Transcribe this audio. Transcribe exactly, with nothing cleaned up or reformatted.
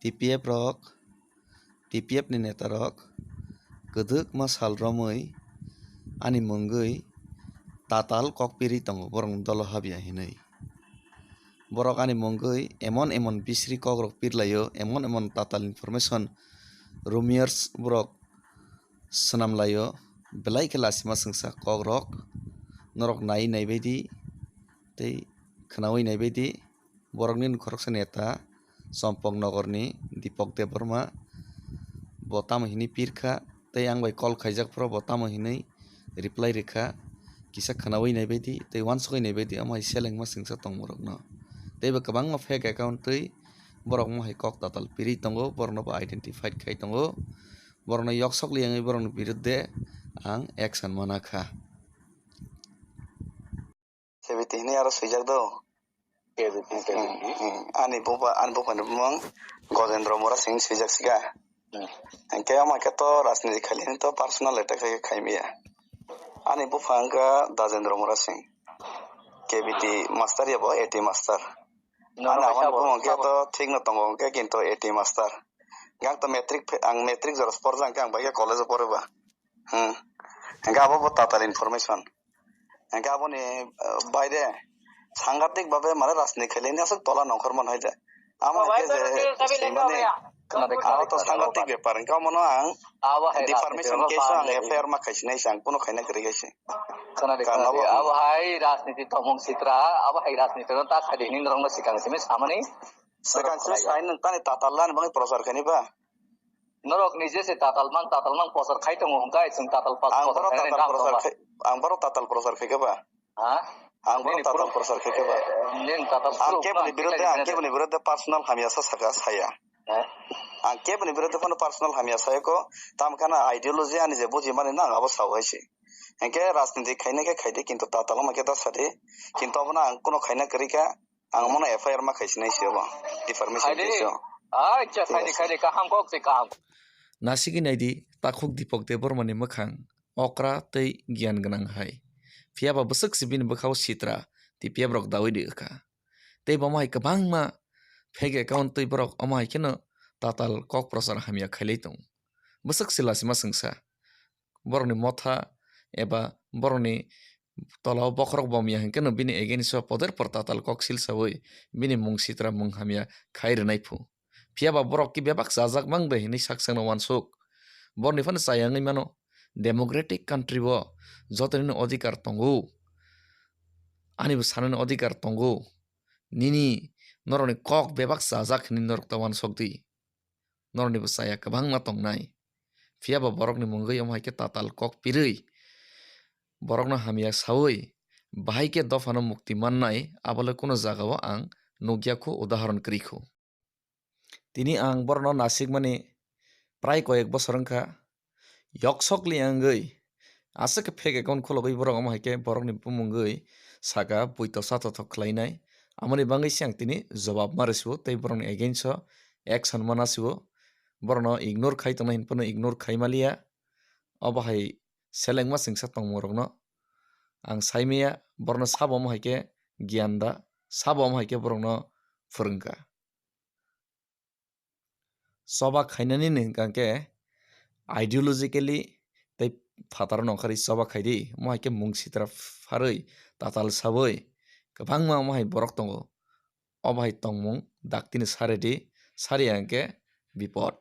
T P F rok, T P F ni neta rok kwdwkma sal romwi ani mungwi tatal kok pirwi tongo borokni dolo habya hinwi. Borok ani mungwi emon emon bisri kok rok pirlaio, emon emon tatal information, rumors borok swnamlaio, belai khe lasima swngsa kok rok norok naiwi naibaidi tei khwnawi naibaidi. Borokni khoroksa neta Chompok Nogorni Dipok Debbarma, bo tamo hinwi pirkha tei ang bai call khaijak phoro bo tamo hinwi reply rikha, kisa khwnawi naibaidi tei uansugwi naibaidi omo hai selengma swngsa tongmorokno. Tei bo kwbangma fake account twi borok omo hai kok tatal pirwi tongo, borokno bo identified khai tongo, borokno yoksok liyangwi borokni biruddhe ang action mana kha. K B T hinwi aro swijak do. K B T, K B T. Hmm, hmm. Ani bupha, ani buphani bumung Gojendra Murasing swijak sika. Hmm. Hingke ama khe to rajniti khailini to personal attack khe khaimaya. Ani bupha wngkha Dajendra Murasing. K B T master ya bo, A T master. Nono ani kaisa amoni bo bumung khe sabo. To thik no tongo hingke kintu A T master. Gang to matric phe-, ang matric jora porjak hingke ang bai khe college o pore ba. Hmm. Hingke abo bo tatal information. Hingke aboni, eh, baire sangatik babe mane rajniti khailini aswk tola nongkhor man hai de. Amo Oh, hingke bai, je bai, bai, bai, swimani bai, bai, bai. Khwnadi, abo khwnadi, to khwnadi, sangatik khwnadi. Bepar. Hingke amono ang Abo hai defamation rajniti case o ang bai. F I R ma khaisinai se ang kuno khaina kwrwi hai se. Khwnadi, Karna khwnadi. Bo ang Abo hai rajniti tongmung sitra, abo hai rajniti no ta khaidi hinwi norokno swkang simi samani. Swkang simi Norok sai nang tani tatal lani bagwi prochar khaini ba? Norok nije se tatal mang, tatal mang pochor khai tongo, hwnkhe chwng tatal pa-, Ang pochor borok khainani tatal dam prochar tongba. Khai, ang borok tatal prochar khai khe ba? Ha? Ang borok Nini tatal pro-, prochar khai khe ba? Nini tatal Ang proof keboni mang birodhe, ang khainani keboni birodhe personal hamya sa saka saya. Ha? Ang keboni birodhe phano personal hamya saya ko, tam khana ideology ani je buji mani nang abo sao hai se. Hingke rajniti khaina khe khaidi, kintu tatal ma khe ta sadi, kintu abono ang kuno khaina kwrwi kha. Ang mono F I R ma khaisinai se obo. Defamation Khaidi. Case o. Acha, Yes. Khaidi, khaidi, kaham kok se kaham. Nasigwi naidi, takhuk Dipok Debbarmani mwkhang okra tei giyan gwnang hai. Phiya ba bwswk se bini bwkhao sitra, T P F rok dawi di wkha. Tei bo hai kwbangma fake account twi borok omo hai kheno tatal kok prochar hamya khailai tongo. Bwswk se lasima swngsa. Borokni motha eba borokni tola o bokhorok bomya hwnkhe no bini against o poder por tatal kok silsawi bini mung sitra mung hamya khai rwnai phu. Phiya ba borok ki bebak chajak mang de hinwi sak sakno uansuk. Borokni phano chaya wngwi mano. Democratic country o joto nini odhikar tongo. Ani bo sanani odhikar tongo. Nini norokni kok bebak chajak hinwi norok ta uansuk di. Norokni bo chaya kwbangma tongnai. Phiya ba borokni mungwi omo hai khe tatal kok pirwi, borokno hamya saui, bahai khe dophano mukti mannai, abo le kuno jagao ang nukya khu, udahoron kwrwi khu. Tini ang borokno nasikmani prai koyek bosor wngkha, yoksok li wngwi aswk khe fake account khologwi borok omo hai khe borokni bumungwi saka buito sathothok khlainai. Amoni bangwi se ang tini jobab ma rwsio tei borokni against o action ma nasio. Borokno ignore khai tongnai hinphano ignore khai maliya. Obo hai selengma chwngsa tongmung rokno ang saimaya, borokno sabo omo hai khe giyan da, sabo omo hai khe borokno phwrwngkha. Choba khainani ni hwnkha khe ideologically tei phataro nongkhorwi choba khaidi, omo hai khe mung sitra pharwi tatal sawi kwbangma omo hai borok tongo. Obo hai tongmung daktino saridi, sariya hwnkhe bipot.